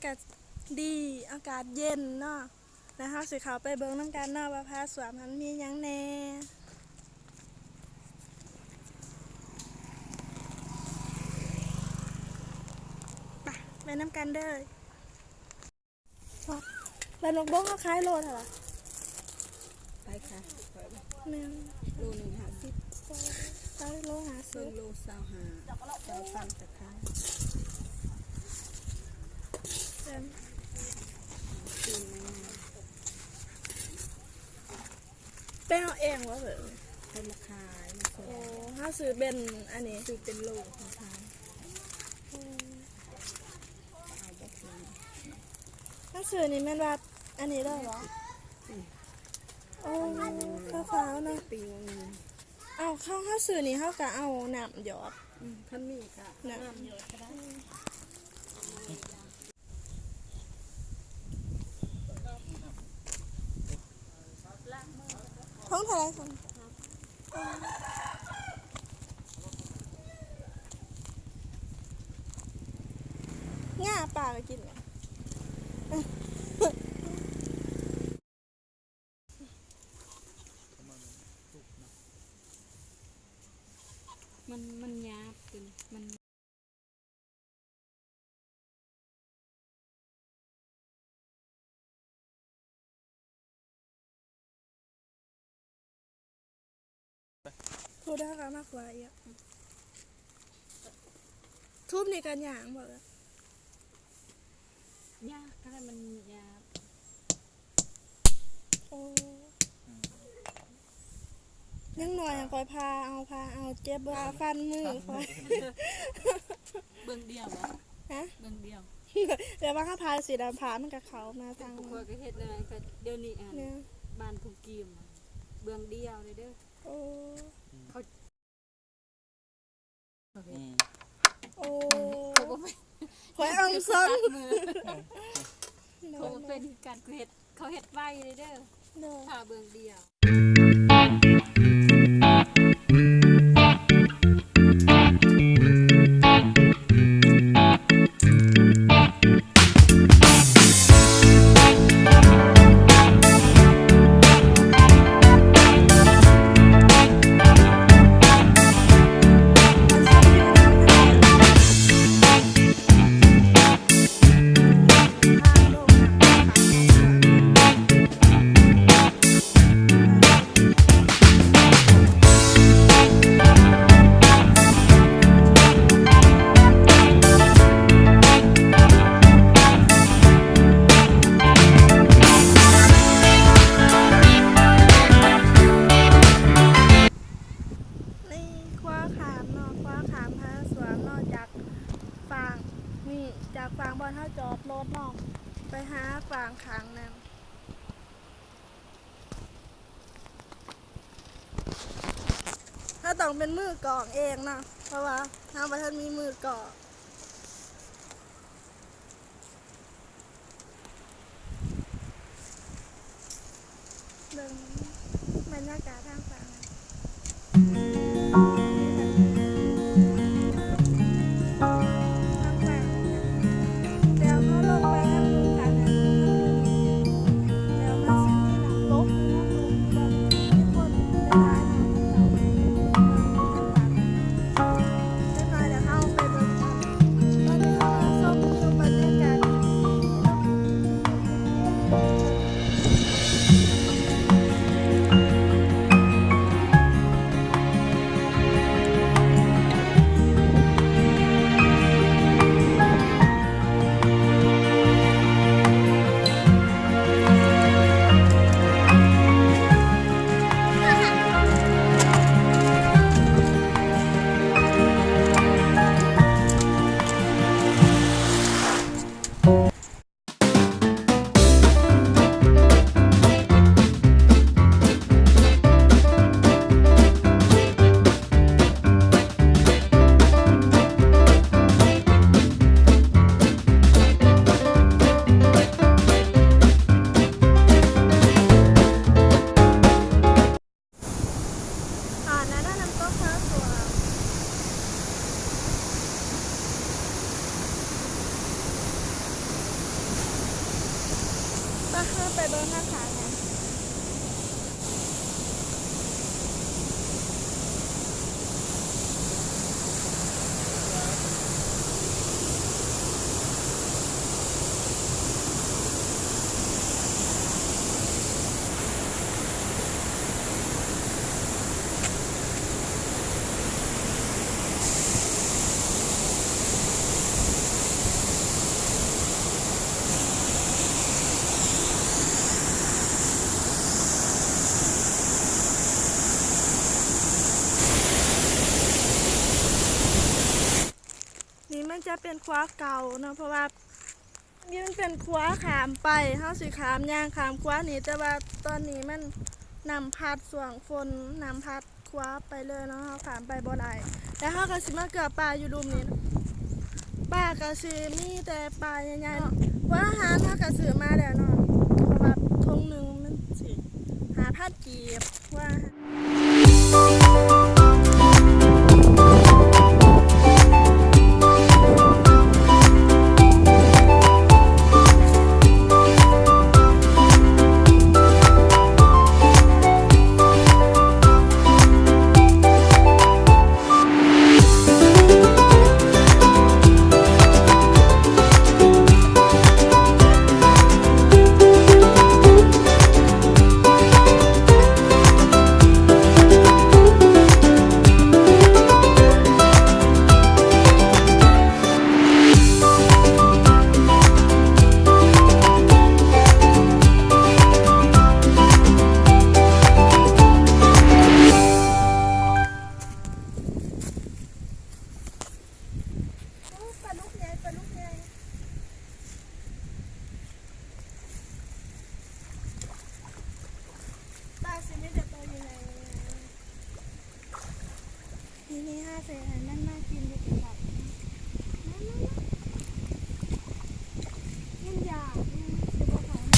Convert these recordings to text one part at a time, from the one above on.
ກາດດີ ອາກາດເຢັນເນາະ. ແລ້ວເຮົາຊິເຂົ້າໄປເບິ່ງນຳກັນເນາະ ວ່າພາສວນຫັ້ນມີຫຍັງແດ່. ໄປ ໄປນຳກັນເດີ້. ແລ້ວໝາກບົງເຮົາຂາຍໂລເທົ່າໃດ? ໄປຂາຍ ແມ່ນ ໂລໜຶ່ງຫ້າສິບ ຂາຍໂລຫ້າສິບ ເຄິ່ງໂລຊາວຫ້າ ຊາວພັນກະຂາຍ. ແມ່ນ ໄປເອົາເອງບໍ່ເພິ່ນ? ເພິ່ນມາຂາຍ ມາສົ່ງ. ໂອ້ ເຮົາຊື້ເປັນອັນນີ້ ຊື້ເປັນໂລຂາຍ. ອືມ ເອົາບໍ່ຄືນ. ເຮົາຊື້ນີ້ແມ່ນວ່າອັນນີ້ເລີຍບໍ່? ອືມ ໂອ້ ຂາວໆເນາະ ປີງ. ເອົາ ເຮົາ ເຮົາຊື້ນີ້ເຮົາກະເອົານ້ຳຢອດ. ອືມ ຄັນມີກະນ້ຳຢອດກະໄດ້. ຖົງເທົ່າໃດຊັ້ນ? ຫຍ້າປາກະກິນແຫຼະ. ມັນ ມັນຫຍາບເກີນ ມັນ ຜູ້ໃດກະມັກວ່າອີກ ທຸບນີ້ກະຍ່າງບໍ່? ຍາກ ກະໄດ້ ມັນຍາກ. ໂອ້ ອືມ ຍັງນ້ອຍ ຂ້ອຍພາເອົາ ພາເອົາ ເຈັບ ພາຟັນມືຂ້ອຍ. ເບິ່ງດຽວບໍ່? ຮະ? ເບິ່ງດຽວ ແບບວ່າເຮົາພາຊິໄດ້ ພາມັນກະເຂົ້າມາທາງ ພວກຂ້ອຍກະເຮັດແນວນັ້ນ ກະດຽວນີ້ອັນ ແມ່ນ ບ້ານຜູ້ກີມ ເບິ່ງດຽວເດີ. ໂອ້ ເຂົາ ອືມ ໂອ້ ຂ້ອຍເອົາຊົນ ຂ້ອຍບໍ່ເປັນຄືກັນ ຂ້ອຍເຮັດ ເຂົາເຮັດໄວເດີ ໂດຍ ຖ້າເບິ່ງດຽວ. ນີ້ຂົວຂ້າມເນາະ ຂົວຂ້າມຜາສວນເນາະ ຈາກຝັ່ງນີ້ ຈາກຝັ່ງບ່ອນເຮົາຈອດລົດເນາະ ໄປຫາຝັ່ງຂ້າງນັ້ນ. ເຮົາຕ້ອງເປັນມືກ້ອງເອງເນາະ ເພາະວ່າເຮົາບໍ່ທັນມີມືກ້ອງ. ເບິ່ງບັນຍາກາດທາງຝັ່ງ. ເ ເຮົາໄປເບິ່ງທາງຂ້າງນະ. ນີ້ມັນຈະເປັນຂົວເກົ່າເນາະ ເພາະວ່ານີ້ມັນເປັນຂົວຂ້າມໄປ ເຮົາຊິຂ້າມ ຍ່າງຂ້າມຂົວນີ້ ແຕ່ວ່າຕອນນີ້ມັນ ນ້ຳພັດ ຊ່ວງຝົນ ນ້ຳພັດຂົວໄປເລີຍເນາະ ເຮົາຂ້າມໄປບໍ່ໄດ້ ແລ້ວເຮົາກໍຊິມາເກືອປາຢູ່ລຸ່ມນີ້ເນາະ ປາກໍຊິມີແຕ່ປາໃຫຍ່ໆເນາະ ຫົວອາຫານເຮົາກໍຊື້ມາແລ້ວເນາະ ເພາະວ່າຖົງໜຶ່ງມັນຊິຫ້າພັນກີບ ວ່າ. ໂອ້ ປາດຸກໃຫຍ່ ປາດຸກໃຫຍ່ ປາຊິມີແຕ່ໂຕໃຫຍ່ໆ ທີນີ້ເຮົາຊິໃຫ້ມັນມາກິນຢູ່ໃກ້ໆ ມາໆໆ ມັນຢາກ ມັນຊິບໍ່ເຂົ້າມາ.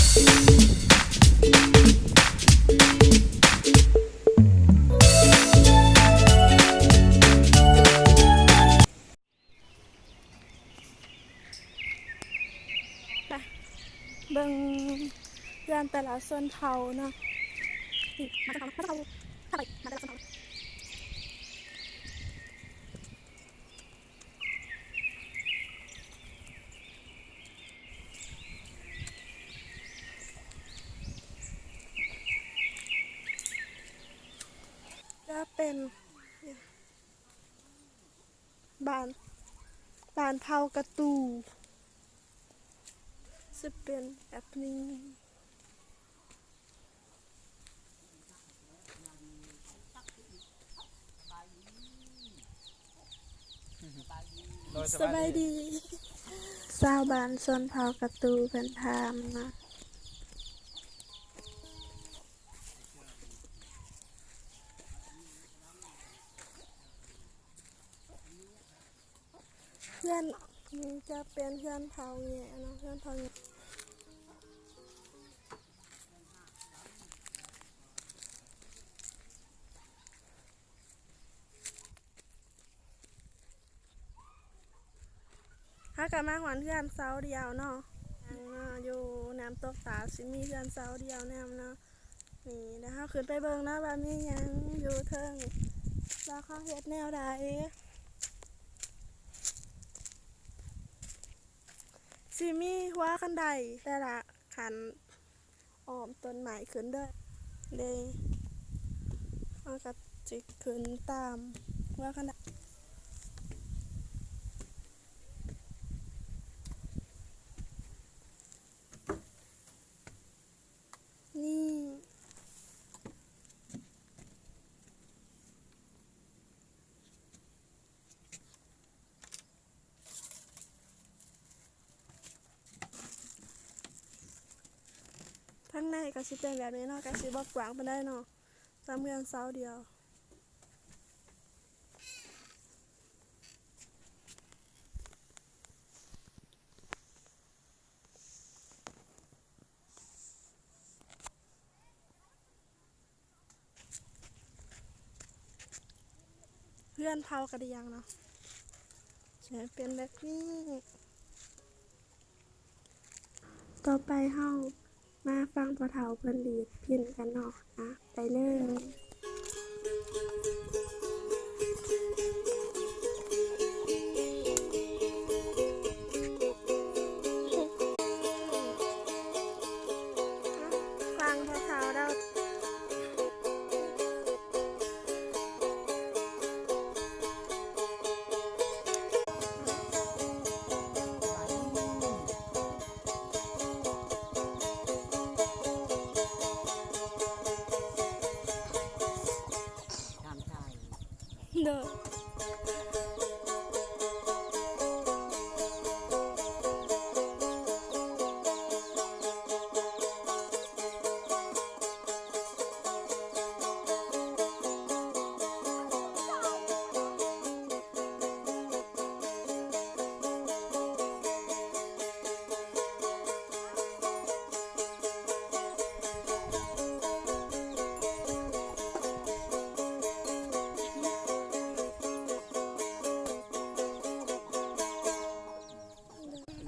ໄປເບິ່ງເຮືອນແຕ່ລະຊົນເຜົ່າເນາະ ນີ້ ມາແຕ່ລະຊົນເຜົ່າ ມາແຕ່ລະຊົນເຜົ່າ ຈະເປັນ ບ້ານ ບ້ານເຜົ່າກະຕູ ຈະເປັນແບບນີ້ ສະບາຍດີ ຊາວບ້ານຊົນເຜົ່າກະຕູເພິ່ນຖາມມາ. ເຮືອນ ນີ້ຈະເປັນເຮືອນເຜົ່າແງະເນາະ ເຮືອນເຜົ່າແງະ ເຮົາກໍມາຮອດເຮືອນເສົາດຽວເນາະ ຢູ່ນ້ຳຕົກຕາດຊິມີເຮືອນເສົາດຽວນຳເນາະ. ນີ້ ດຽວເຮົາຂຶ້ນໄປເບິ່ງເນາະວ່າມີຫຍັງຢູ່ເທິງ ວ່າເຂົາເຮັດແນວໃດ ຊິມີຫົວຄັນໄດແຕ່ລະຂັ້ນ ອ້ອມຕົ້ນໄມ້ຂຶ້ນເດີ ເດ້ ເຮົາກໍຊິຂຶ້ນຕາມຫົວຄັນໄດ ນີ້ ທາງໃນກໍຊິເປັນແບບນີ້ເນາະ ກໍຊິບໍ່ກວ້າງປານໃດເນາະ ຈະເມືອງເສົາດຽວ. ເຮືອນເຜົ່າກະດຽງເນາະ ຈະເປັນແບບນີ້. ຕໍ່ໄປເຮົາ ມາຟັງພໍ່ເຖົ້າເພິ່ນດີດພິນກັນເນາະ. ອ່ະ ໄປເລີຍ. ຟັງພໍ່ເຖົ້າເລົ່າ. ໂດຍ.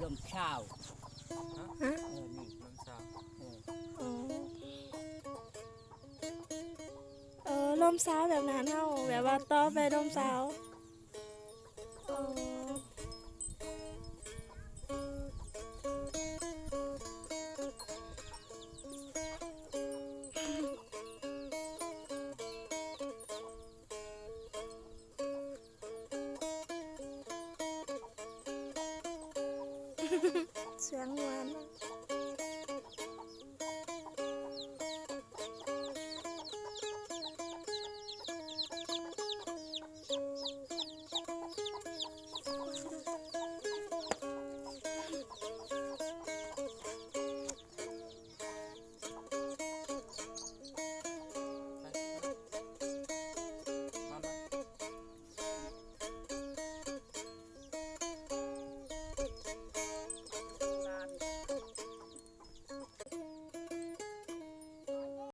ລົມຊາວ. ຮະ? ເອີ ນີ້ລົມຊາວ. ເອີ ອໍ ເອີ ລົມຊາວແບບນັ້ນ ເຮົາແບບວ່າຕໍ່ໄປລົມຊາວ. ອໍ. ສຽງ